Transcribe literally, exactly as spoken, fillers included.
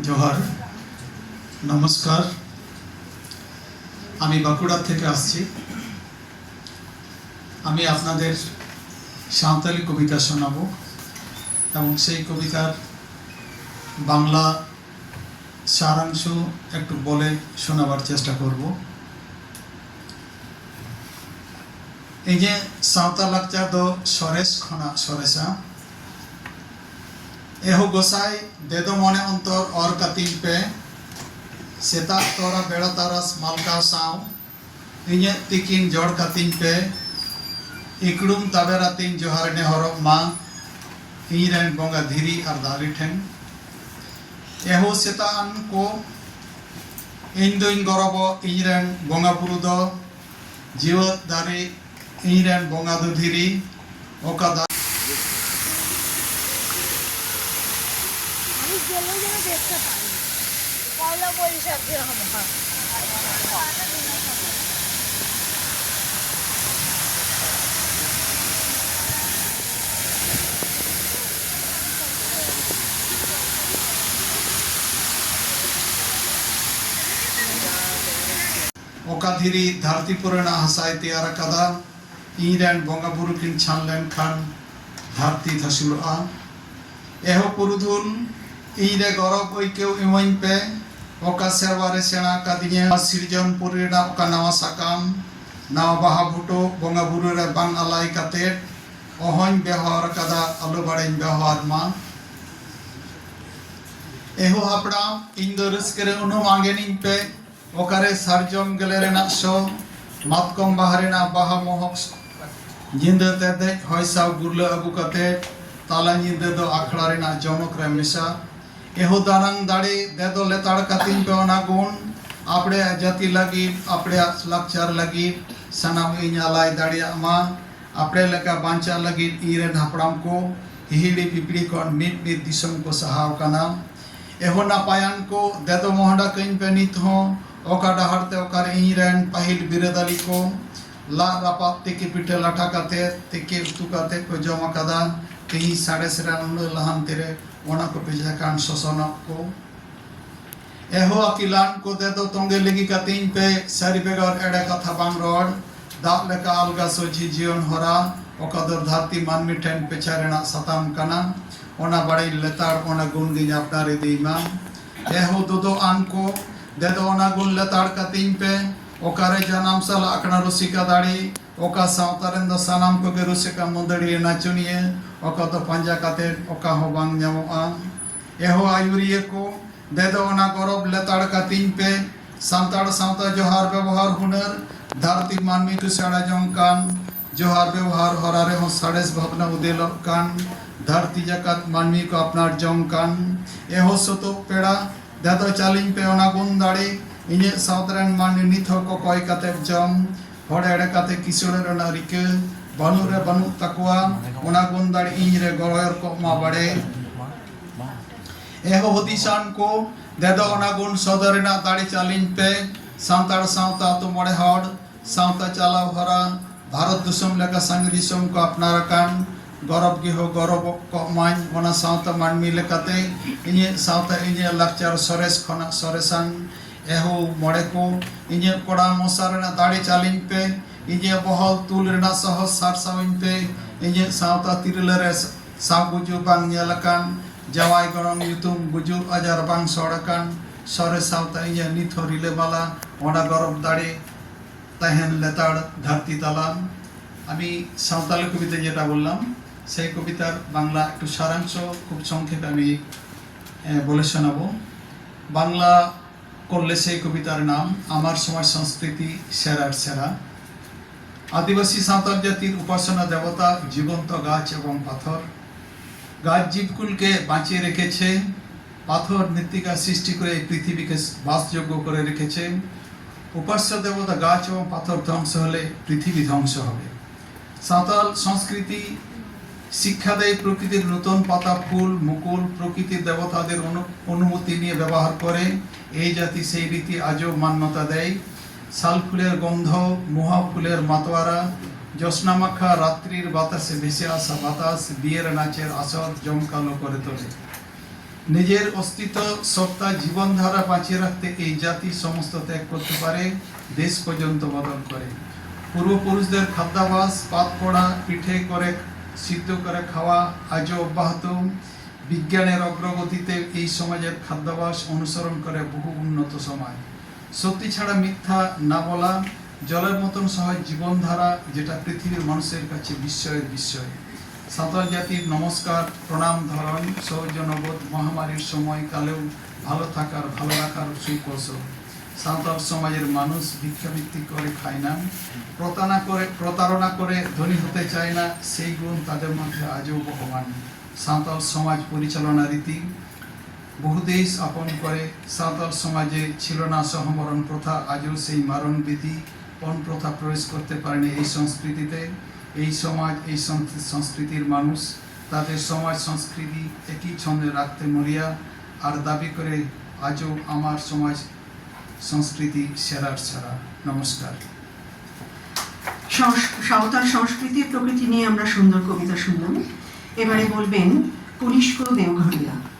জোহার, নমস্কার। আমি বাঁকুড়া থেকে আসছি। আমি আপনাদের সাঁওতালি কবিতা শোনাবো এবং সেই কবিতার বাংলা সারাংশ একটু বলে শোনাবার চেষ্টা করব। ᱤᱧᱟᱹᱜ ᱥᱟᱶᱛᱟ ᱞᱟᱠᱪᱟᱨ ᱫᱚ ᱥᱚᱨᱮᱥ ᱠᱷᱚᱱᱟᱜ ᱥᱚᱨᱮᱥᱟ᱾ ᱮᱦᱳ ᱜᱚᱸᱥᱟᱭ, ᱫᱮᱫᱚ ᱢᱚᱱᱮ ᱚᱱᱛᱚᱨ ᱚᱨ ᱠᱟᱹᱛᱤᱧ ᱯᱮ᱾ ᱥᱮᱛᱟᱜ ᱛᱚᱨᱟ ᱵᱮᱲᱟ ᱛᱟᱨᱟᱥ ᱢᱟᱞᱠᱟᱣ ᱥᱟᱶ ᱤᱧᱟᱹᱜ ᱛᱤᱠᱤᱱ ᱡᱚᱲ ᱠᱟᱹᱛᱤᱧ ᱯᱮ᱾ ᱤᱠᱲᱩᱢ ᱛᱟᱵᱮᱨ ᱟᱹᱛᱤᱧ ᱡᱚᱦᱟᱨ ᱱᱮᱦᱚᱨᱚᱜ ᱢᱟ ᱤᱧ ᱨᱮᱱ ᱵᱚᱸᱜᱟ ᱫᱷᱤᱨᱤ ᱟᱨ ᱫᱟᱨᱮ ᱴᱷᱮᱱ᱾ ᱮᱦᱳ ᱥᱮᱛᱟᱜ ᱟᱱ ᱠᱚ, ᱤᱧ ᱫᱚᱧ ᱜᱚᱨᱚᱵᱚᱜ ᱤᱧ ᱨᱮᱱ ᱵᱚᱸᱜᱟ ᱵᱩᱨᱩ ᱫᱚ ᱡᱤᱣᱮᱫ ᱫᱟᱨᱮ, ᱤᱧ ᱨᱮᱱ ᱵᱚᱸᱜᱟ ᱫᱚ ᱫᱷᱤᱨᱤ, ᱚᱠᱟ ᱫᱟ- ᱚᱠᱟ ᱫᱷᱤᱨᱤ ᱫᱷᱟᱹᱨᱛᱤ ᱯᱩᱨᱤ ᱨᱮᱱᱟᱜ ᱦᱟᱥᱟᱭ ᱛᱮᱭᱟᱨ ᱟᱠᱟᱫᱟ, ᱤᱧ ᱨᱮᱱ ᱵᱚᱸᱜᱟ ᱵᱩᱨᱩ ᱠᱤᱱ ᱪᱷᱟᱱ ᱞᱮᱱᱠᱷᱟᱱ ᱫᱷᱟᱹᱨᱛᱤ ᱫᱷᱟᱹᱥᱩᱲᱚᱜᱼᱟ᱾ ᱮᱦᱳ ᱯᱩᱨᱩᱫᱷᱩᱞ, ᱤᱧ ᱨᱮ ᱜᱚᱨᱚᱵᱽ ᱟᱹᱭᱠᱟᱹᱣ ᱤᱢᱟᱹᱧ ᱯᱮ, ᱚᱠᱟ ᱥᱮᱨᱣᱟ ᱨᱮ ᱥᱮᱬᱟ ᱠᱟᱫᱤᱧᱟ᱾ ᱥᱤᱨᱡᱚᱱ ᱯᱩᱨᱤ ᱨᱮᱱᱟᱜ ᱚᱠᱟ ᱱᱟᱣᱟ ᱥᱟᱠᱟᱢ, ᱱᱟᱣᱟ ᱵᱟᱦᱟ ᱵᱷᱩᱴᱟᱹ ᱵᱚᱸᱜᱟ ᱵᱩᱨᱩ ᱨᱮ ᱵᱟᱝ ᱟᱞᱟᱭ ᱠᱟᱛᱮ ᱚᱦᱚᱧ ᱵᱮᱣᱦᱟᱨ ᱠᱟᱫᱟ, ᱟᱞᱚ ᱵᱟᱲᱮᱧ ᱵᱮᱣᱦᱟᱨ ᱢᱟ᱾ ᱮᱦᱳ ᱦᱟᱯᱲᱟᱢ, ᱤᱧ ᱫᱚ ᱨᱟᱹᱥᱠᱟᱹ ᱨᱮ ᱩᱱᱩᱢ ᱟᱸᱜᱮᱱᱤᱧ ᱯᱮ, ᱚᱠᱟᱨᱮ ᱥᱟᱨᱡᱚᱢ ᱜᱮᱞᱮ ᱨᱮᱱᱟᱜ ᱥᱚ, ᱢᱟᱛᱠᱚᱢ ᱵᱟᱦᱟ ᱨᱮᱱᱟᱜ ᱵᱟᱦᱟ ᱢᱚᱦᱚᱠ, ᱧᱤᱫᱟᱹ ᱛᱮᱨᱫᱮᱡ ᱦᱚᱭ ᱥᱟᱶ ᱜᱩᱨᱞᱟᱹ ᱟᱹᱜᱩ ᱠᱟᱛᱮ, ᱛᱟᱞᱟ ᱧᱤᱫᱟᱹ ᱫᱚ ᱟᱠᱷᱲᱟ ᱨᱮᱱᱟᱜ ᱡᱚᱢᱚᱠ ᱨᱮ ᱢᱮᱥᱟ᱾ ᱮᱦᱳ ᱫᱟᱱᱟᱝ ᱫᱟᱲᱮ, ᱫᱮᱫᱚ ᱞᱮᱛᱟᱲ ᱠᱟᱹᱛᱤᱧ ᱯᱮ ᱚᱱᱟ ᱜᱩᱱ, ᱟᱯᱲᱮᱭᱟᱜ ᱡᱟᱹᱛᱤ ᱞᱟᱹᱜᱤᱫ, ᱟᱯᱲᱮᱭᱟᱜ ᱞᱟᱠᱪᱟᱨ ᱞᱟᱹᱜᱤᱫ, ᱥᱟᱱᱟᱢ ᱤᱧ ᱟᱞᱟᱭ ᱫᱟᱲᱮᱭᱟᱜ ᱢᱟ᱾ ᱟᱯᱲᱮ ᱞᱮᱠᱟ ᱵᱟᱧᱪᱟᱜ ᱞᱟᱹᱜᱤᱫ ᱤᱧ ᱨᱮᱱ ᱦᱟᱯᱲᱟᱢ ᱠᱚ ᱦᱤᱦᱤᱲᱤ ᱯᱤᱯᱤᱲᱤ ᱠᱷᱚᱱ ᱢᱤᱫ ᱢᱤᱫ ᱫᱤᱥᱚᱢ ᱠᱚ ᱥᱟᱦᱟᱣ ᱠᱟᱱᱟ᱾ ᱮᱦᱳ ᱱᱟᱯᱟᱭᱟᱱ ᱠᱚ, ᱫᱮᱫᱚ ᱢᱚᱦᱰᱟ ᱠᱟᱹᱧ ᱯᱮ ᱱᱤᱛ ᱦᱚᱸ, ᱚᱠᱟ ᱰᱟᱦᱟᱨ ᱛᱮ ᱚᱠᱟᱨᱮ ᱤᱧ ᱨᱮᱱ ᱯᱟᱹᱦᱤᱞ ᱵᱤᱨᱟᱹᱫᱟᱹᱞᱤ ᱠᱚ ᱞᱟᱫ ᱨᱟᱯᱟᱜ ᱛᱤᱠᱤ ᱯᱤᱴᱷᱟᱹ ᱞᱟᱴᱷᱟ ᱠᱟᱛᱮ, ᱛᱤᱠᱤ ᱩᱛᱩ ᱠᱟᱛᱮ ᱠᱚ ᱡᱚᱢ ᱟᱠᱟᱫᱟ᱾ ᱛᱮᱦᱤᱧ ᱥᱟᱬᱮᱥ ᱨᱮᱱ ᱩᱱᱟᱹᱜ ᱞᱟᱦᱟᱱᱛᱤ ᱨᱮ ᱚᱱᱟ ᱠᱚ ᱯᱮ ᱡᱷᱟᱲᱠᱷᱚᱸᱰ ᱥᱚᱥᱚᱱᱚᱜ ᱠᱚ᱾ ᱮᱦᱳ ᱟᱹᱠᱤᱞᱟᱱ ᱠᱚ ᱫᱮᱫᱚ ᱛᱚᱸᱜᱮ ᱞᱟᱹᱜᱤᱫ ᱠᱟᱛᱤᱧ ᱯᱮ, ᱥᱟᱹᱨᱤ ᱵᱮᱜᱚᱨ ᱮᱲᱮ ᱠᱟᱛᱷᱟ ᱵᱟᱝ ᱨᱚᱲ, ᱫᱟᱜ ᱞᱮᱠᱟ ᱟᱞᱜᱟ ᱥᱚᱡᱷᱤ ᱡᱤᱭᱚᱱ ᱦᱚᱨᱟ, ᱚᱠᱟ ᱫᱚ ᱫᱷᱟᱹᱨᱛᱤ ᱢᱟᱹᱱᱢᱤ ᱴᱷᱮᱱ ᱯᱮᱪᱟ ᱨᱮᱱᱟᱜ ᱥᱟᱛᱟᱢ ᱠᱟᱱᱟ᱾ ᱚᱱᱟ ᱵᱟᱲᱟᱭ ᱞᱮᱛᱟᱲ ᱚᱱᱟ ᱜᱩᱱ ᱜᱤᱧ ᱟᱯᱱᱟᱨ ᱤᱫᱤᱭ ᱢᱟ᱾ ᱮᱦᱳ ᱫᱚᱫᱚ ᱟᱱ ᱠᱚ ᱫᱮᱫᱚ ᱚᱱᱟ ᱜᱩᱱ ᱞᱮᱛᱟᱲ ᱠᱟᱛᱤᱧ ᱯᱮ, ᱚᱠᱟᱨᱮ ᱡᱟᱱᱟᱢ ᱥᱟᱞᱟᱜ ᱟᱠᱷᱲᱟ ᱨᱩᱥᱤᱠᱟ ᱫᱟᱲᱮ, ᱚᱠᱟ ᱥᱟᱶᱛᱟ ᱨᱮᱱ ᱫᱚ ᱥᱟᱱᱟᱢ ᱠᱚᱜᱮ ᱨᱩᱥᱤᱠᱟ ᱢᱩᱫᱟᱹᱲᱤᱭᱟᱹ ᱱᱟᱪᱚᱱᱤᱭᱟᱹ, ᱚᱠᱟ ᱫᱚ ᱯᱟᱸᱡᱟ ᱠᱟᱛᱮ ᱚᱠᱟ ᱦᱚᱸ ᱵᱟᱝ ᱧᱟᱢᱚᱜᱼᱟ᱾ ᱮᱦᱳ ᱟᱹᱭᱩᱨᱤᱭᱟᱹ ᱠᱚ ᱫᱮᱫᱚ ᱚᱱᱟ ᱜᱚᱨᱚᱵ ᱞᱮᱛᱟᱲ ᱠᱟᱛᱤᱧ ᱯᱮ, ᱥᱟᱱᱛᱟᱲ ᱥᱟᱶᱛᱟ ᱡᱚᱦᱟᱨ ᱵᱮᱵᱚᱦᱟᱨ ᱦᱩᱱᱟᱹᱨ, ᱫᱷᱟᱹᱨᱛᱤ ᱢᱟᱹᱱᱢᱤ ᱠᱚ ᱥᱮᱬᱟ ᱡᱚᱝ ᱠᱟᱱ, ᱡᱚᱦᱟᱨ ᱵᱮᱵᱚᱦᱟᱨ ᱦᱚᱨᱟ ᱨᱮᱦᱚᱸ ᱥᱟᱬᱮᱥ ᱵᱷᱟᱵᱽᱱᱟ ᱩᱫᱮᱞᱚᱜ ᱠᱟᱱ, ᱫᱷᱟᱹᱨᱛᱤ ᱡᱟᱠᱟᱛ ᱢᱟᱹᱱᱢᱤ ᱠᱚ ᱟᱯᱱᱟᱨ ᱡᱚᱝ ᱠᱟᱱ᱾ ᱮᱦᱳ ᱥᱚᱛᱚᱜ ᱯᱮᱲᱟ, ᱫᱮᱫᱚ ᱪᱟᱞᱤᱧ ᱯᱮ ᱚᱱᱟ ᱜᱩᱱ ᱫᱟᱲᱮ, ᱤᱧᱟᱹᱜ ᱥᱟᱶᱛᱟ ᱨᱮᱱ ᱢᱟᱹᱱᱢᱤ ᱱᱤᱛ ᱦᱚᱸ ᱠᱚ ᱠᱚᱭ ᱠᱟᱛᱮ ᱡᱚᱢ, ᱦᱚᱲ ᱮᱲᱮ ᱠᱟᱛᱮ ᱠᱤᱥᱟᱹᱬ ᱨᱮᱱᱟᱜ ᱨᱤᱠᱟᱹ, ᱵᱟᱹᱱᱩᱜ ᱨᱮ ᱵᱟᱹᱱᱩᱜ ᱛᱟᱠᱚᱣᱟ, ᱚᱱᱟ ᱜᱩᱱ ᱫᱟᱲᱮ ᱤᱧ ᱨᱮ ᱜᱚᱲᱚᱭᱚᱨ ᱠᱚᱜ ᱢᱟ ᱵᱟᱲᱮ᱾ ᱮᱦᱳ ᱦᱩᱫᱤᱥᱟᱱ ᱠᱚ ᱫᱮᱫᱚ ᱚᱱᱟ ᱜᱩᱱ ᱥᱚᱫᱚᱨ ᱨᱮᱱᱟᱜ ᱫᱟᱲᱮ ᱪᱟᱞᱤᱧ ᱯᱮ, ᱥᱟᱱᱛᱟᱲ ᱥᱟᱶᱛᱟ ᱟᱹᱛᱩ ᱢᱚᱬᱮ ᱦᱚᱲ, ᱥᱟᱶᱛᱟ ᱪᱟᱞᱟᱣ ᱦᱚᱨᱟ, ᱵᱷᱟᱨᱚᱛ ᱫᱤᱥᱚᱢ ᱞᱮᱠᱟ ᱥᱟᱸᱜᱮ ᱫᱤᱥᱚᱢ ᱠᱚ ᱟᱯᱱᱟᱨ ᱟᱠᱟᱱ, ᱜᱚᱨᱚᱵ ᱜᱮᱦᱚᱸ ᱜᱚᱨᱚᱵᱚᱜ ᱠᱚᱜ ᱢᱟᱧ, ᱚᱱᱟ ᱥᱟᱶᱛᱟ ᱢᱟᱹᱱᱢᱤ ᱞᱮᱠᱟᱛᱮ ᱤᱧᱟᱹᱜ ᱥᱟᱶᱛᱟ ᱤᱧᱟᱹᱜ ᱞᱟᱠᱪᱟᱨ ᱥᱚᱨᱮᱥ ᱠᱷᱚᱱᱟᱜ ᱥᱚᱨᱮᱥᱟᱱ᱾ ᱮᱦᱳ ᱢᱚᱬᱮ ᱠᱚ, ᱤᱧᱟᱹᱜ ᱠᱚᱲᱟ ᱢᱚᱥᱟ ᱨᱮᱱᱟᱜ ᱫᱟᱲᱮ ᱪᱟᱞᱤᱧ ᱯᱮ, ᱤᱧᱟᱹᱜ ᱵᱚᱦᱚᱞ ᱛᱩᱞ ᱨᱮᱱᱟᱜ ᱥᱟᱦᱚᱥ ᱥᱟᱨᱥᱟᱣᱤᱧ ᱯᱮ, ᱤᱧᱟᱹᱜ ᱥᱟᱶᱛᱟ ᱛᱤᱨᱞᱟᱹ ᱨᱮ ᱥᱟᱶ ᱜᱩᱡᱩᱜ ᱵᱟᱝ ᱧᱮᱞ ᱟᱠᱟᱱ, ᱡᱟᱶᱟᱭ ᱜᱚᱲᱚᱢ ᱧᱩᱛᱩᱢ ᱜᱩᱡᱩᱜ ᱟᱡᱟᱨ ᱵᱟᱝ ᱥᱚᱲ ᱟᱠᱟᱱ, ᱥᱚᱨᱮᱥ ᱥᱟᱶᱛᱟ ᱤᱧᱟᱹᱜ ᱱᱤᱛ ᱦᱚᱸ ᱨᱤᱞᱟᱹᱢᱟᱞᱟ, ᱚᱱᱟ ᱜᱚᱨᱚᱵ ᱫᱟᱲᱮ ᱛᱟᱦᱮᱱ ᱞᱮᱛᱟᱲ ᱫᱷᱟᱹᱨᱛᱤ ᱛᱟᱞᱟ᱾ আমি সাঁওতালি কবিতা যেটা বললাম, সেই কবিতার বাংলা একটু সারাংশ খুব সংক্ষেপে আমি এ, বলে শোনাবো। বাংলা করলে সেই কবিতার নাম আমার সমাজ সংস্কৃতি সেরার সেরা। আদিবাসী সাঁওতাল জাতির উপাসনা দেবতা জীবন্ত গাছ এবং পাথর। গাছ জীবকুলকে বাঁচিয়ে রেখেছে, পাথর মৃত্তিকা সৃষ্টি করে এই পৃথিবীকে বাসযোগ্য করে রেখেছে। উপাস্য দেবতা গাছ এবং পাথর ধ্বংস হলে পৃথিবী ধ্বংস হবে। সাঁওতাল সংস্কৃতি শিক্ষা দেয় প্রকৃতির নতুন পাতা, ফুল, মুকুল, প্রকৃতির দেবতাদের অনু-, অনুমতি নিয়ে ব্যবহার করে। এই জাতি সেই রীতি আজও মান্যতা দেয়। শাল ফুলের গন্ধ, মহুয়া ফুলের মাতোয়ারা, জ্যোৎস্না মাখা রাত্রির বাতাসে ভেসে আসা বাতাস বিয়ের নাচের আসর জমকালো করে তোলে। নিজের অস্তিত্ব, সত্তা, জীবনধারা বাঁচিয়ে রাখতে এই জাতি সমস্ত ত্যাগ করতে পারে, দেশ পর্যন্ত বদল করে। পূর্বপুরুষদের খাদ্যাভ্যাস, পাত পড়া, পিঠে করে সিদ্ধ করে খাওয়া আজও অব্যাহত। বিজ্ঞানের অগ্রগতিতে এই সমাজের খাদ্যাভ্যাস অনুসরণ করে বহু উন্নত সমাজ। সত্যি ছাড়া মিথ্যা না বলা, জলের মতন সহজ জীবনধারা, যেটা পৃথিবীর মানুষের কাছে বিস্ময়ের বিস্ময়। সাঁওতাল জাতির নমস্কার, প্রণাম, ধরন, সৌজন্যবোধ, মহামারীর সময়কালেও ভালো থাকার, ভালো রাখার সুকৌশল। সাঁওতাল সমাজের মানুষ ভিক্ষাবৃত্তি করে খায় না, প্রতারণা করে প্রতারণা করে ধনী হতে চায় না, সেই গুণ তাদের মধ্যে আজও বহমান। সাঁওতাল সমাজ পরিচালনা রীতি বহু দেশ আপন করে। সাঁওতাল সমাজে ছিল না সহমরণ প্রথা, আজও সেই মারণ বিধি, পণ প্রথা প্রবেশ করতে পারেনি এই সংস্কৃতিতে। এই সমাজ, এই সংস- সংস্কৃতির মানুষ তাদের সমাজ সংস্কৃতি একই ছন্দে রাখতে মরিয়া, আর দাবি করে আজও আমার সমাজ সংস্কৃতি সেরার সেরা। নমস্কার। সংস- সাঁওতাল সংস্কৃতি প্রকৃতি নিয়ে আমরা সুন্দর কবিতা শুনলাম। এবারে বলবেন কনিষ্ক দেওঘরিয়া।